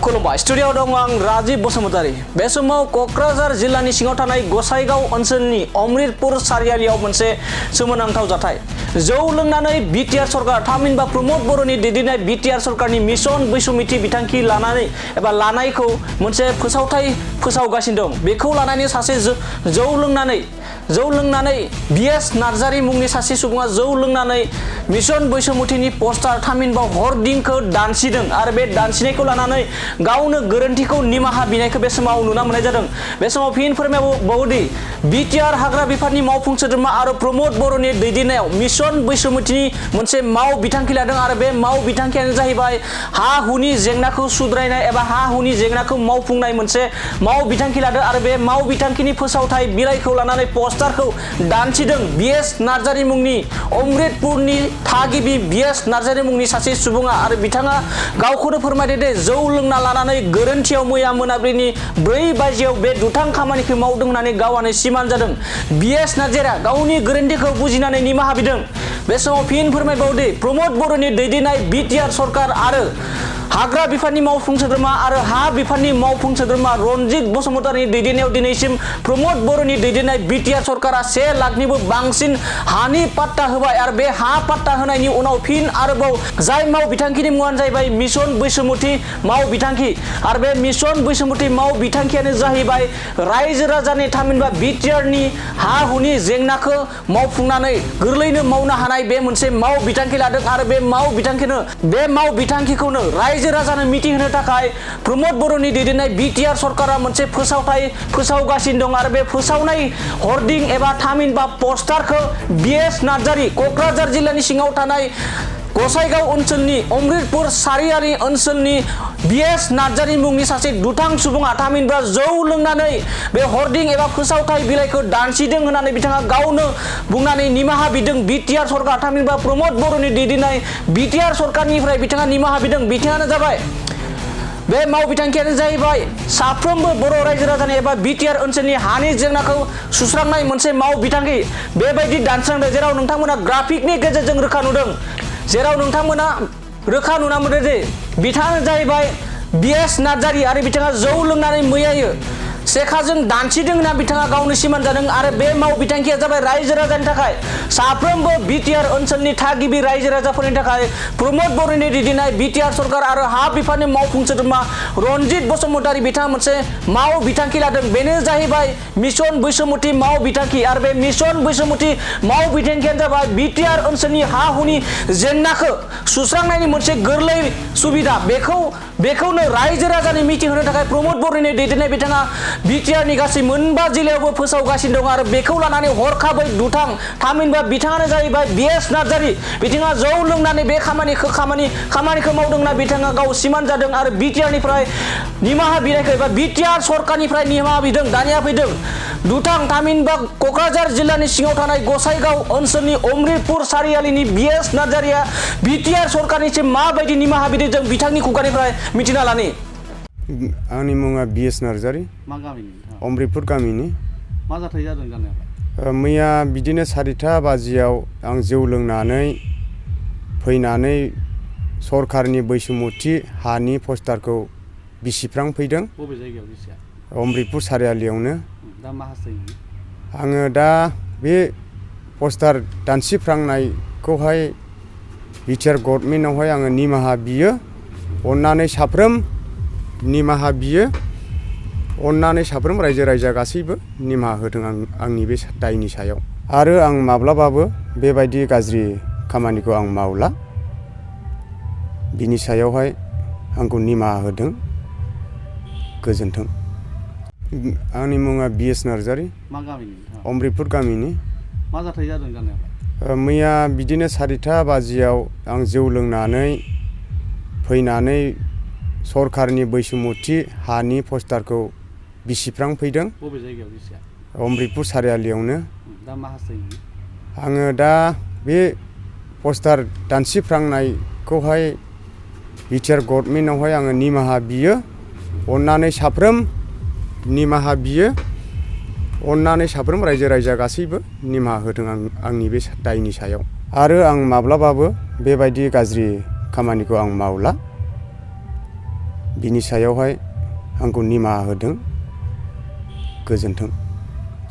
खुलुमबाय स्टुडियोआव दं आं राजीव बसुमतारी। बे समाव कक्राझार जिल्लानि सिङाव थानाय गसाइगाव ओनसोलनि अमृतपुर सारियालियाव मोनसे सोमोनांथाव जाथाय। जौ लोंनानै बिटिआर सरकार थामहिनबा प्रमोद बर'नि दैदेननाय बिटिआर सरकारनि मिशन बैसुमुथि बिथांखि लानानै एबा लानायखौ मोनसे फोसावथाय फोसावगासिनो दं। बेखौ लानानै सासे जौ लोंनानै बिएस नार्जारी मुंनि सासे सुबुङा जौ लोंनानै मिशन बैसुमुथिनि पोस्टार थामहिनबा हर्डिंखौ दानसिदों आरो बे दानसिनायखौ लानानै गावनो गोरोन्थिखौ निमाहा बिनायखौ बे समाव नुना मोननाय जादों। बे समाव फिन फोरमायबावोदि बिटिआर हाग्रा बिफाननि मावफुं सोद्रोमा आरो प्रमोद बर'नि दैदेननायाव मिशन बैसुमुथिनि मोनसे माव बिथांखि लादों आरो बे माव बिथांखियानो जाहैबाय हा हुनि जेंनाखौ सुद्रायनाय एबा हा हुनि जेंनाखौ मावफुंनाय मोनसे माव बिथांखि लादों आरो बे माव बिथांखिनि फोसावथाय बिलाइखौ लानानै पोस्टारखौ दानसिदों बिएस नार्जारी मुंनि अमृतपुरनि थागिबि बिएस नार्जारी मुंनि सासे सुबुङा आरो बिथाङा गावखौनो फोरमायदो दे जौ लोंना लानानै गोरोन्थियाव मैया मोनाबिलिनि 4 बाजियाव बे दुथां खामानिखौ मावदों होननानै गावआनो सिमान जादों। बिएस नार्जारीआ गावनि गोरोन्थिखौ बुजिनानै निमाहा बिदों। बे समाव फिन फोरमायबावदि प्रमोद बर'नि दैदेननाय बिटिआर सरकार आरो हाग्रा बिफाननि मावफुं सोद्रोमा आरो हा बिफाननि मावफुं सोद्रोमा रनजित बसुमतारीनि दैदेननायाव दिनैसिम प्रमोद बर'नि दैदेननाय बिटिआर सरकारा 1 लाखनिबो बांसिन हानि पाट्टा होबाय आरो बे हा पाट्टा होनायनि उनाव फिन आरोबाव जाय माव बिथांखिनि मुङानो जाहैबाय मिशन बैसुमुथि माव बिथांखि आरो बे मिशन बैसुमुथि माव बिथांखियानो जाहैबाय रायजो राजानि थामहिनबा बिटिआरनि हा हुनि जेंनाखौ मावफुंनानै गोरलैनो मावनो हानाय बे मोनसे माव बिथांखि लादों आरो बे माव बिथांखिखौनो रायजो राजानो मिथिहोनो थाखाय प्रमोद बर'नि दैदेननाय बिटिआर सरकारा मोनसे फोसावथाय फोसावगासिनो दं आरो बे फोसावनाय हर्डिं एबा थामहिनबा पोस्टारखौ बिएस नार्जारी कक्राझार जिल्लानि सिङाव थानाय गसाइगाव ओनसोलनि अमृतपुर सारियाली ओनसोलनि बिएस नार्जारी मुंनि सासे दुथां सुबुङा थामहिनबा जौ लोंनानै बे हर्डिं एबा फोसावथाय बिलाइखौ दानसिदों होननानै बिथाङा गावनो बुंनानै निमाहा बिदों। बिटिआर सरकार थामहिनबा प्रमोद बर'नि दैदेननाय बिटिआर सरकारनिफ्राय बिथाङा निमाहा बिदों। बिथाङानो जाबाय बे माव बिथांखियानो जाहैबाय साफ्रोमबो बर' रायजो राजानि एबा बिटिआर ओनसोलनि हानि जेंनाखौ सुस्रांनाय मोनसे माव बिथांखि बेबायदि दानस्रांदों जेराव नोंथांमोना ग्राफिकनि गेजेरजों रोखा नुदों जेराव नोंथांमोना रोखा नुना मोनदों जे बिथाङानो जाहैबाय बिएस नार्जारी आरो बिथाङा जौ लोंनानै मैयायो सेखाजों दानसिदों होनना बिथाङा गावनो सिमान जादों आरो बे माव बिथांखिया जाबाय रायजो राजानि थाखाय साफ्रोमबो बिटिआर ओनसोलनि थागिबि रायजो राजाफोरनि थाखाय प्रमोद बर'नि दैदेननाय बिटिआर सरकार आरो हा बिफाननि मावफुं सोद्रोमा रनजित बसुमतारी बिथाङा मोनसे माव बिथांखि लादों। बेनो जाहैबाय मिशन बैसुमुथि माव बिथांखि आरो बे मिशन बैसुमुथि माव बिथांखियानो जाबाय बिटिआर ओनसोलनि हा हुनि जेंनाखौ सुस्रांनायनि मोनसे गोरलै सुबिदा बेखौनो रायजो राजानि मिथिहोनो थाखाय प्रमोद बर'नि दैदेननाय बिथाङा बिटिआरनि गासै 4 जिल्लायावबो फोसावगासिनो दं आरो बेखौ लानानै हरखाबै दुथां थामहिनबा बिथाङानो जाहैबाय बिएस नार्जारी बिथाङा जौ लोंनानै बे खामानिखौ मावदों होनना बिथाङा गाव सिमान जादों आरो बिटिआरनिफ्राय निमाहा बिनायखौ एबा बिटिआर सरकारनिफ्राय निमाहा बिदों दानिया फैदों दुथां थामहिनबा कक्राझार जिल्लानि सिङाव थानाय गसाइगाव ओनसोलनि अमृतपुर सारियालीनि बिएस नार्जारीया बिटिआर सरकारनिसिम माबायदि निमाहा बिदों जों बिथांनि खुगानिफ्राय मिथिना लानि। आंनि मुङा बिएस नार्जारी। मा गामिनि? अमृतपुर गामिनि। मा जाथाय जादों जानायालाय? मैया बिदिनो 4 बाजियाव आं जौ लोंनानै फैनानै सरकारनि बैसुमुथि हानि पोस्टारखौ बिसिफ्रांफैदों। बबे जायगायाव बिसिया? अमृतपुर सारियालियावनो। दा मा हास्थायो? आङो दा बे पोस्टार दानसिफ्रांनायखौहाय बिटिआर गभर्नमेन्टआवहाय आङो निमाहा बियो अननानै साफ्रोम निमाहा बियो अननानै साफ्रोम रायजो राजा गासैबो निमाहा होदों आंनि बे दायनि सायाव आरो आं माब्लाबाबो बेबायदि गाज्रि खामानिखौ आं मावला बिनि सायावहाय आंखौ निमाहा होदों गोजोन्थों। आंनि मुङा बिएस नार्जारी। मा गामिनि? अमृतपुर गामिनि। मा जाथाय जादों जानायालाय? मैया बिदिनो 4 बाजियाव आं जौ लोंनानै फैनानै सरकारनि बैसुमुथि हानि पोस्टारखौ बिसिफ्रांफैदों। बबे जायगायाव बिसिया? अमृतपुर सारियालियावनो। दा मा हास्थायो? आङो दा बे पोस्टार दानसिफ्रांनायखौहाय बिटिआर गभर्नमेन्टआवहाय आङो निमाहा बियो अननानै साफ्रोम निमाहा बियो अननानै साफ्रोम रायजो राजा गासैबो निमाहा होदों आंनि बे दायनि सायाव आरो आं माब्लाबाबो बेबायदि गाज्रि खामानिखौ आं मावला बिनि सायावहाय आंखौ निमाहा होदों। गोजोन्थों।